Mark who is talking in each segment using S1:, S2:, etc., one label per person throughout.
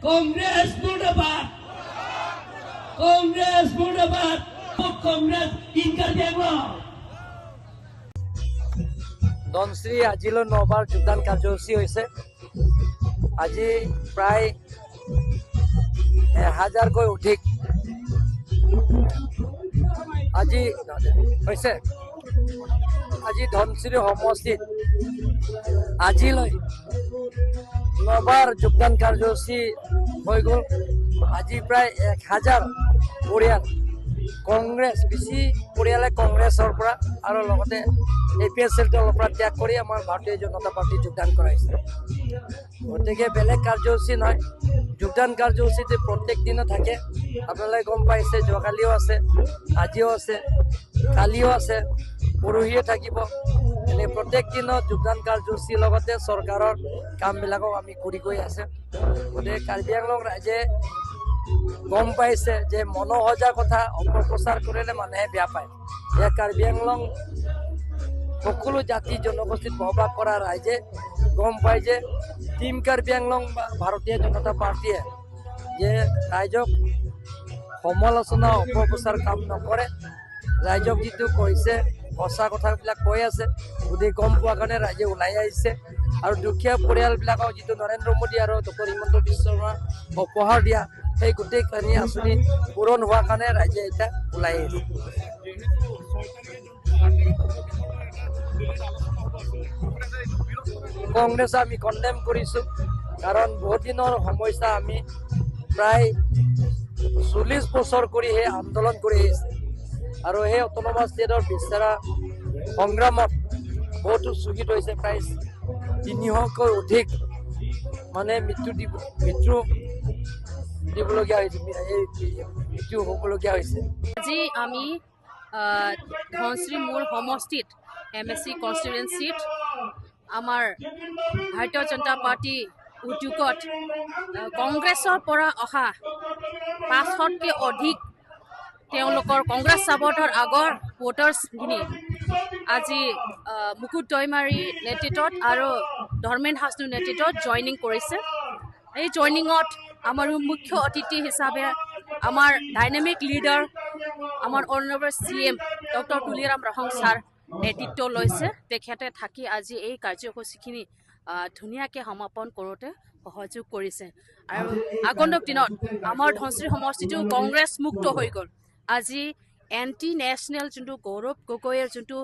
S1: কংগ্ৰেছ মুৰ্দাবাদ, কংগ্ৰেছ মুৰ্দাবাদ, কংগ্ৰেছ ইন কাৰ্বি আংলং।
S2: ধনশ্ৰী আজিলৈ 9বাৰ যোগদান কাৰ্যসূচী হৈছে। আজি প্ৰায় 1000কৈ অধিক আজি হৈছে। আজি ধনশিৰি সমষ্টিত আজিলৈ 9বাৰ যোগদান কাৰ্যসূচী হৈ গ'ল। আজি প্ৰায় 1000 পৰিয়াল কংগ্ৰেছ, বেছি পৰিয়ালে কংগ্ৰেছৰ পৰা আৰু লগতে এ পি এছ এল দলৰ পৰা ত্যাগ কৰি আমাৰ ভাৰতীয় জনতা পাৰ্টীত যোগদান কৰাইছে। গতিকে বেলেগ কাৰ্যসূচী নহয়, যোগদান কাৰ্যসূচীটো প্ৰত্যেক দিনে থাকে। আপোনালোকে গম পাইছে, যোৱাকালিও আছে, আজিও আছে, কালিও আছে, পৰহিও থাকিব। এনে প্ৰত্যেক দিনত যোগদান কাৰ্যসূচীৰ লগতে চৰকাৰৰ কামবিলাকক আমি কৰি গৈ আছে। গতিকে কাৰ্বি আংলং ৰাইজে গম পাইছে যে মনোসজা কথা অপপ্ৰচাৰ কৰিলে মানুহে বেয়া পায়। এয়া কাৰ্বি আংলং সকলো জাতি জনগোষ্ঠীত বসবাস কৰা ৰাইজে গম পায় যে টীম কাৰ্বি আংলং বা ভাৰতীয় জনতা পাৰ্টীয়ে যে ৰাইজক সমালোচনা অপপ্ৰচাৰ কাম নকৰে। ৰাইজক যিটো কৈছে সঁচা কথাবিলাক কৈ আছে। গতিকে গম পোৱাৰ কাৰণে ৰাইজে ওলাই আহিছে। আৰু দুখীয়া পৰিয়ালবিলাকক যিটো নৰেন্দ্ৰ মোদী আৰু ডক্টৰ হিমন্ত বিশ্ব শৰ্মা উপহাৰ দিয়া সেই গোটেইখিনি আঁচনি পূৰণ হোৱাৰ কাৰণে ৰাইজে এতিয়া ওলাই আহিছে। কংগ্ৰেছ আমি কণ্ডেম কৰিছোঁ, কাৰণ বহুত দিনৰ সমস্যা আমি প্ৰায় 40 বছৰ কৰি সেই আন্দোলন কৰি আহিছে। আৰু সেই অট'নমাছ ষ্টেটৰ বিচৰা সংগ্ৰামত বহুতো শ্বহীদ হৈছে, প্ৰায় 300তকৈ অধিক মানে মৃত্যু দিব, মৃত্যু দিবলগীয়া হৈছে, এই মৃত্যু হ'বলগীয়া হৈছে।
S3: আজি আমি ধনশ্ৰী মূল সমষ্টিত এম এছ চি কনষ্টিটুৱেঞ্চিত আমাৰ ভাৰতীয় জনতা পাৰ্টী উদ্যোগত কংগ্ৰেছৰ পৰা অহা 500তকৈ অধিক তেওঁলোকৰ কংগ্ৰেছ চাপৰ্টৰ আগৰ ভোটাৰ্ছখিনি আজি মুকুট দৈমাৰীৰ নেতৃত্বত আৰু ধৰ্মেন হাছনুৰ নেতৃত্বত জইনিং কৰিছে। এই জইনিঙত আমাৰ মুখ্য অতিথি হিচাপে আমাৰ ডাইনামিক লিডাৰ আমাৰ honourable C M doctor Tuliram Ronghang sir নেতৃত্ব লৈছে। তেখেতে থাকি আজি এই কাৰ্যসূচীখিনি ধুনীয়াকৈ সমাপন কৰোঁতে সহযোগ কৰিছে। আৰু আগন্তুক দিনত আমাৰ ধনশ্ৰী সমষ্টিটো কংগ্ৰেছ মুক্ত হৈ গ'ল। আজি এণ্টি নেশ্যনেল যোনটো গৌৰৱ গগৈৰ যোনটো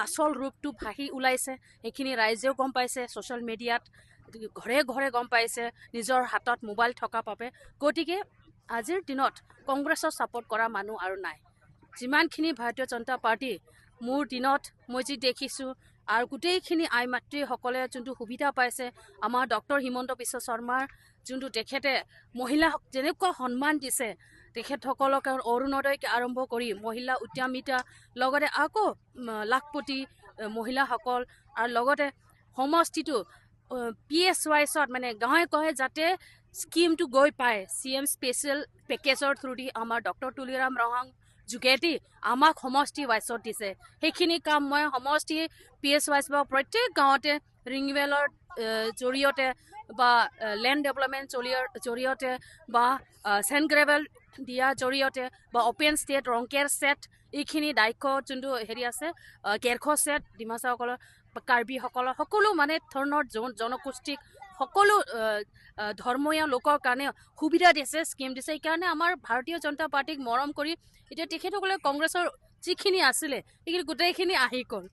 S3: আচল ৰূপটো ভাহি ওলাইছে, সেইখিনি ৰাইজেও গম পাইছে, ছ'চিয়েল মিডিয়াত ঘৰে ঘৰে গম পাইছে, নিজৰ হাতত মোবাইল থকা বাবে। গতিকে আজিৰ দিনত কংগ্ৰেছক ছাপৰ্ট কৰা মানুহ আৰু নাই। যিমানখিনি ভাৰতীয় জনতা পাৰ্টী মোৰ দিনত মই যি দেখিছোঁ আৰু গোটেইখিনি আই মাতৃসকলে যোনটো সুবিধা পাইছে, আমাৰ ডক্টৰ হিমন্ত বিশ্ব শৰ্মাৰ যোনটো তেখেতে মহিলাক যেনেকুৱা সন্মান দিছে, তেখেতসকলক অৰুণোদয়কে আৰম্ভ কৰি মহিলা উদ্যমিতা, লগতে আকৌ লাখপতি মহিলাসকল আৰু লগতে সমষ্টিটো পি এছ ৱাইছত মানে গাঁৱে গাঁৱে যাতে স্কীমটো গৈ পায়, চি এম স্পেচিয়েল পেকেজৰ থ্ৰুদি আমাৰ ডক্টৰ তুলিৰাম ৰংহাং যোগেদি আমাক সমষ্টি ৱাইছত দিছে। সেইখিনি কাম মই সমষ্টি পি এছ ৱাইছ বা প্ৰত্যেক গাঁৱতে ৰিংৱেলৰ জৰিয়তে বা লেণ্ড ডেভেলপমেণ্ট জৰিয়তে বা চেণ্ড গ্ৰেভেল দিয়াৰ জৰিয়তে বা অ'পেন ষ্টেট ৰংকেৰ ছেট এইখিনি দায়িত্ব যোনটো হেৰি আছে, কেৰখ ছেট ডিমাচাসকলৰ, কাৰ্বিসকলৰ সকলো মানে ধৰণৰ জনগোষ্ঠীক সকলো ধৰ্মীয় লোকৰ কাৰণে সুবিধা দিছে, স্কীম দিছে। সেইকাৰণে আমাৰ ভাৰতীয় জনতা পাৰ্টীক মৰম কৰি এতিয়া তেখেতসকলে কংগ্ৰেছৰ যিখিনি আছিলে সেইখিনি গোটেইখিনি আহি গ'ল।